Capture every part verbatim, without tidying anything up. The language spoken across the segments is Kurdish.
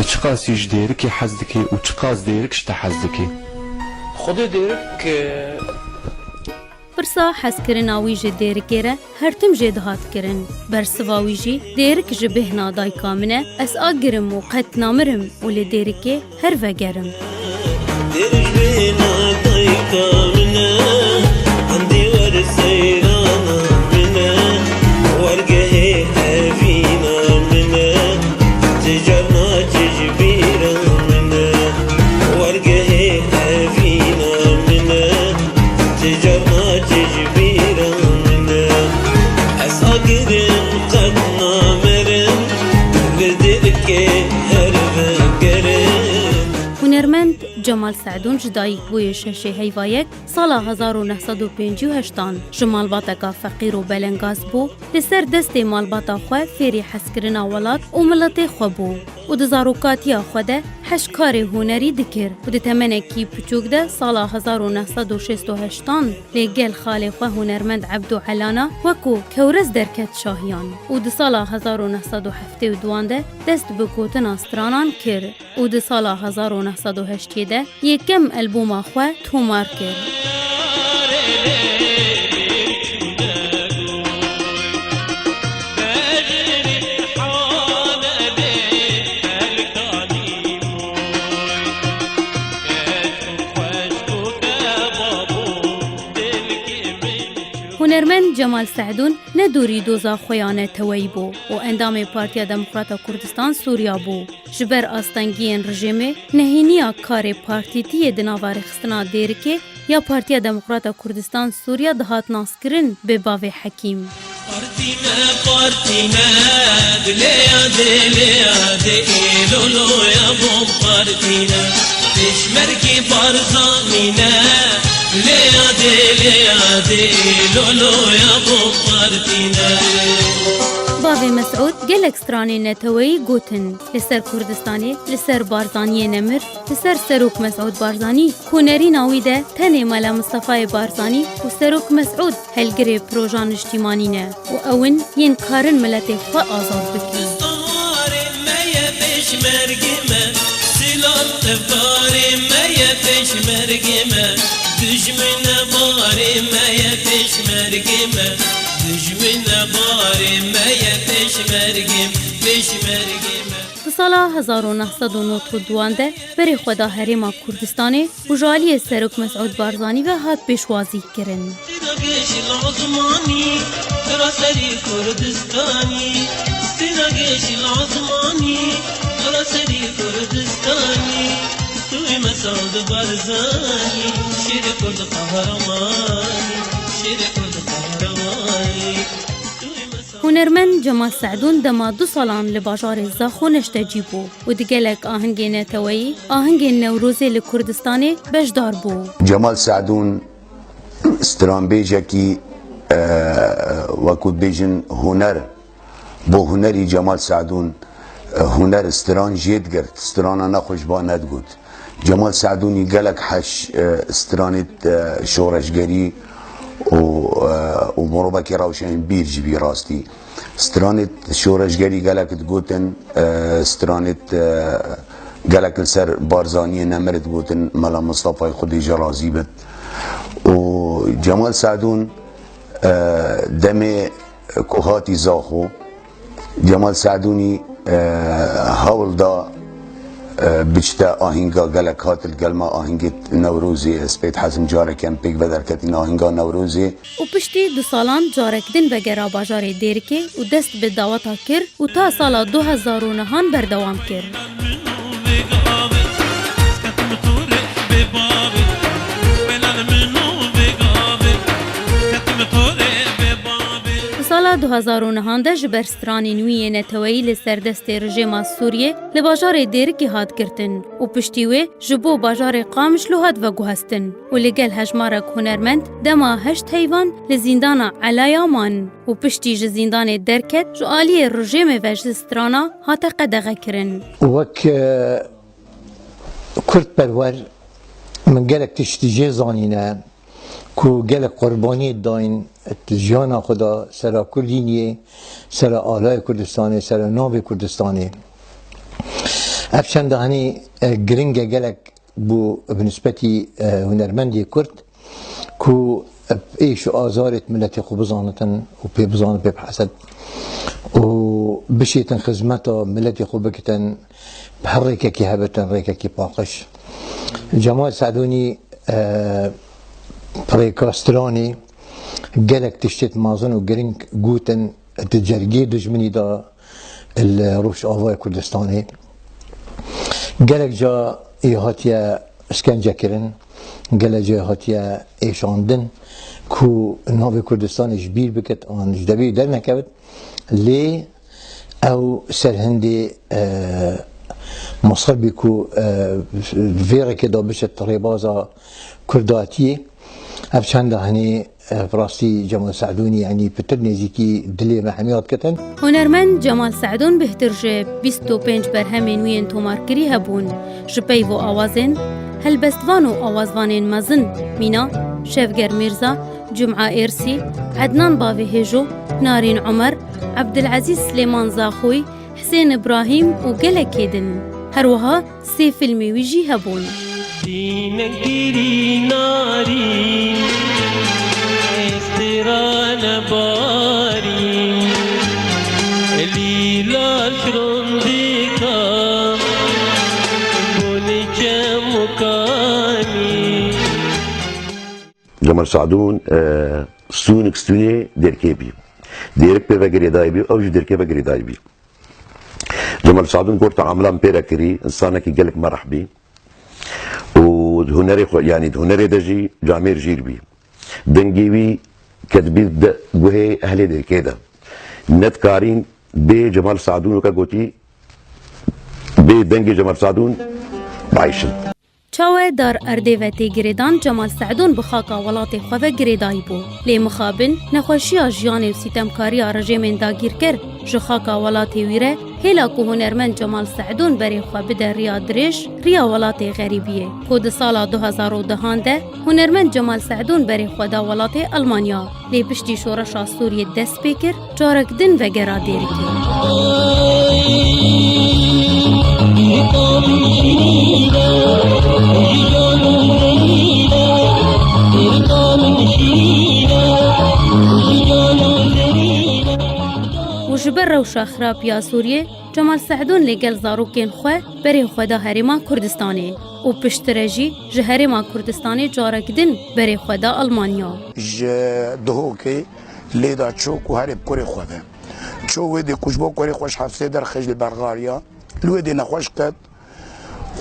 Çiqasî ji Dêrikê hez dikî û çiqas Dêrik ji te hez dikî? Xwedê Dêrik, e, Pirsa hezkirina wî ji Dêrikê re her tim jê dihat kirin. Bersiva wî jî, Dêrik ji bêhna dayika min e, ez agir im û qet namirim û li Dêrikê her vegerim. Dêrik ji bêhna dayika min e, endî wer seyrana min e, wergehê evîna min e, tu carna çi ji bîra min e, wergehê evîna min e, tu carna çi ji bîra min e, ez agir im qet namirim, li Dêrikê her vegerim. Hunermend Cemal Se'dûn ji dayikbûyê şeşê heyva yek sala hezar û neh sed û pêncî û heştan ji malbateka feqîr û belengaz bû, li ser destê malbata xwe fêrî hezkirina welat û miletê xwe bû û di zarokatiya xwe de hej karê hunerî dikir û di temenekî piçûk de sala hezar û neh sed û şêst û heştan lê gel xalê xwe hunermend Ebdû Elana wekû kewrez derket şahiyan û di sala hezar û neh sed û heftê û duan de dest bi gotina stranan kir. û di sala hezar û neh sed û heştê de yekem albûma xwe tomar kir. Hunermend Cemal Se'dûn ne dorî doza xwe ya neteweyî bû û endamê Partiya Demokrata Kurdistan Sûriya bû. Ji ber astengiyên rejîmê, nehêniya karê partîtiyê di nava rêxistina Dêrikê ya Partiya Demokrata Kurdistan Sûriya dihat naskirin bi bavê Hekîm. Partî me, partî me, dilê ya dê, lê ya dê, ê lolo ya bo partî ne. Pêşmergê Barzanî ne, dilê ya dê, lê ya dê, ê lolo ya bo partî ne. Bavê Mesûd gelek stranên neteweyî gotin. Li ser Kurdistanê, li ser Barzaniyê nemir, li ser Serok Mesûd Barzanî, ku nerîna wî de tenê Mela Mistefayê Barzanî û Serok Mesûd helgirê proja niştîmanî ne û ew in yên karin miletê xwe azad bikin. Kurdistan warê me ye, pêşmergê me, Sîlan tevkarê me ye, pêşmergê me, dijmine barê me ye, pêşmergê me, dijmine barê me ye, pêşmergê me, pêşmergê me. Di sala hezar û neh sed û nod û duan de berê xwe da Herêma Kurdistanê û ji aliyê Serok Mesûd Barzanî ve hat pêşwazî kirin. Sîra geşî lazmanî, seraserî Kurdistanî. Sîra geşî lazmanî, seraserî Kurdistanî. Stûyê Mesûd Barzanî, şêrê Kurd qehremanî, şêrê Kurd qehremanî. Stûyê Mesûd Hunermend Cemal Se'dûn dema du salan li bajarê Zaxo neştecî bû û di gelek ahingê neteweyî, ahingên Newrozê li Kurdistanê beşdar bû. Cemal Se'dûn stranbêjekî, e, wekû dibêjin huner, bo hunerî Cemal Se'dûn, e, huner stran jê digirt, strana nexweş ba nedigot. Cemal Se'dûnî gelek heş, e, stranê, e, şoreşgerî û, e, û mirovekî rewşenbîr jî bî rastî. Stranê şoreşgerî gelek digotin, e, stranê, e, gelek li ser Barzaniyê nemir digotin, Mela Mistefayê Xwedê jê razî bit. Û Cemal Se'dûn, e, demê ku hatî Zaxo, Cemal Se'dûnî, e, hewl da, e, biçite ahînga gelek hat li gel me ahîngê Newrozê, ez pê dihezim careke em pêk ve derketîn ahînga Newrozê. Û piştî du salan carek din vegera bajarê Dêrikê û dest bi daweta kir û ta sala du hezar û nehan berdewam kir. Di sala du hezar û nehan de ji ber stranên wî yê neteweyî li ser destê rejêma Sûriyê li bajarê Dêrikê hat girtin û piştî wê ji bo bajarê Qamişlo hat veguhestin û li gel hejmarek hunermend dema heşt heyvan li zîndana Elaya man û piştî ji zîndanê derket, ji aliyê rejêmê ve ji strana hate qedexekirin. Wek, e, Kurdperwer min gelek tiştî jê zanîne ku gelek qurbaniyê dayîn di jiyana xwe de sera Kurdîniyê, sera alaya Kurdistanê, sera navê Kurdistanê. Ev çend hanî, e, giring e gelek bo bi nispetî, e, hunermendê Kurd ku, e, êş û azarê miletê xwe bizanitin û pê bizanin, pê bihesed û bişêtin xizmeta miletê xwe bikitin, bi her rêkekî hebitin, rêkekî paqij. Cemal Sedûnî, e, rêka stranê gelek tiştêt mezin û giring gotin di cergê dijminî de li Rojavayê Kurdistanê. Gelek ca ê hatiye îşkence kirin, gelek ca ê hatiye êşandin ku navê Kurdistanê ji bîr bikit an ji devê dernekevit. Lê ew ser hindê, e, masir bî ku, e, vê rêkê de biçit rêbaza kurdatiyê. Ev çend hanî, e, bi rastî Cemal Sedûnî, yanî pitir nêzîkî dilê me hemiya dikitin. Hunermend Cemal Sedûn bêhtir ji bîst û pênc berhemên wî yên tomarkirî hebûn. Ji peyv û awazên helbestvan û awazvanên mezin, mîna Şevger Mîrza, Cuma Êrsî, Ednan Bavê Hêjo, Narîn Omer, Ebdilezîz Silêman Zaxoyî, Hisên Îbrahîm û gelekê din. Her wiha sê fîlmê wî jî hebûn. Dînek girî narî, êstêrane barî, lîla şirondika, bonê çemokanî. Cemal Sadûn, e, stûnik stûnê Dêrikê bî. Dêrik pê ve girêdayî bî, ew jî Dêrikê ve girêdayî bî. Cemal Sadûn gor teamilan pê re kirî, însanekî gelek merih bî. Û di hunerê xwe, yanî di hunerê de jî camêr jîr bî. Dengê wî ketibî di guhê ehlê Dêrikê de. Nedikarîn bê Cemal Sadûn weke gotî, bê dengê Cemal Sadûn bieyşin. Çawe dar erdê ve tê girêdan Cemal Sedûn bi xaka welatê xwe ve girêdayî bû. Lê mixabin nexweşiya jiyanê û sîtemkariya rejêmên dagîrker ji xaka welatê wî re hêla ku hunermend Cemal Sedûn berê xwe bide riya dirêj, riya welatê xerîbiyê. Ku di sala du hezar û dehan de hunermend Cemal Sedûn berê xwe da welatê Almanya. Lê piştî şoreşa Sûriyê dest pê kir, carek din vegera Dêrikê. Û ji ber rewşa xirab ya Sûriyê, Cemal Sedûn lê gel zarokên xwe berê xwe da Herêma Kurdistanê û piştre jî ji Herêma Kurdistanê carek din berê xwe da Almanya. Ji Duhokê lê da çû ku herê bi kurê xwe ve. Çû wê dê ku ji bo kurê xwe ji hefsê derxist li Belxariya, li wê dê nexweş ket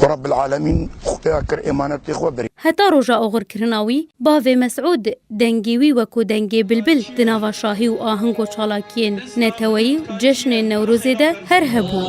û Rebbil Alemîn xuya kir êmanetê xwe birî. Heta roja oxirkirina wî, bavê Mesûd dengê wî wekû dengê bilbil di nava şahî û aheng û çalakiyên neteweyî û ceşnên Newrozê de her hebû.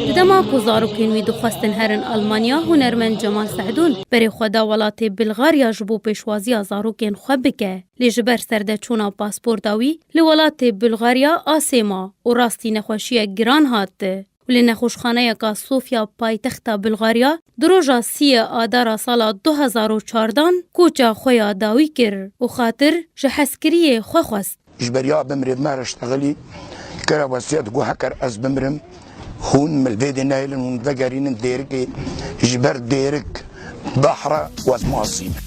Di dema ku zarokên wî dixwestin herin Almanya, hunermend Cemal Sedûn berê xwe da welatê Bilgarya ji bo pêşwaziya zarokên xwe bike. Lê ji ber serdeçûna pasporta wî li welatê Bulgarya asê ma û rastî nexweşiyek giran hat û li nexweşxaneyeka Sofya paytexta Bulgarya di roja sîyê Adara sala du hezar û çardan koça xwe ya dawî kir û xatir ji hezkiriyê xwe xwest. Ji beriya bimrê me re ştexilî kire wesiyet, got, heker ez bimrim, hûn min li vê dê nehêlin, hûn vegerînin Dêrikê, ji ber Dêrik behre wezmasî me.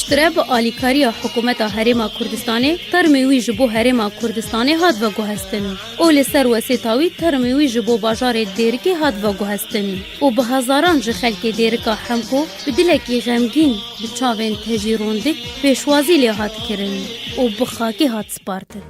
Tire bi alîkariya Hikûmeta Herêma Kurdistanê termê wî ji bo Herêma Kurdistanê hat veguhestin û li ser wesêta wî termê wî ji bo bajarê Dêrikê hat veguhestin û bi hezaran ji xelkê Dêrika Hemko bi dilekî xemgîn bi çavên tejî rondik pêşwazî lê hat kirin û bi xakê hat spartin.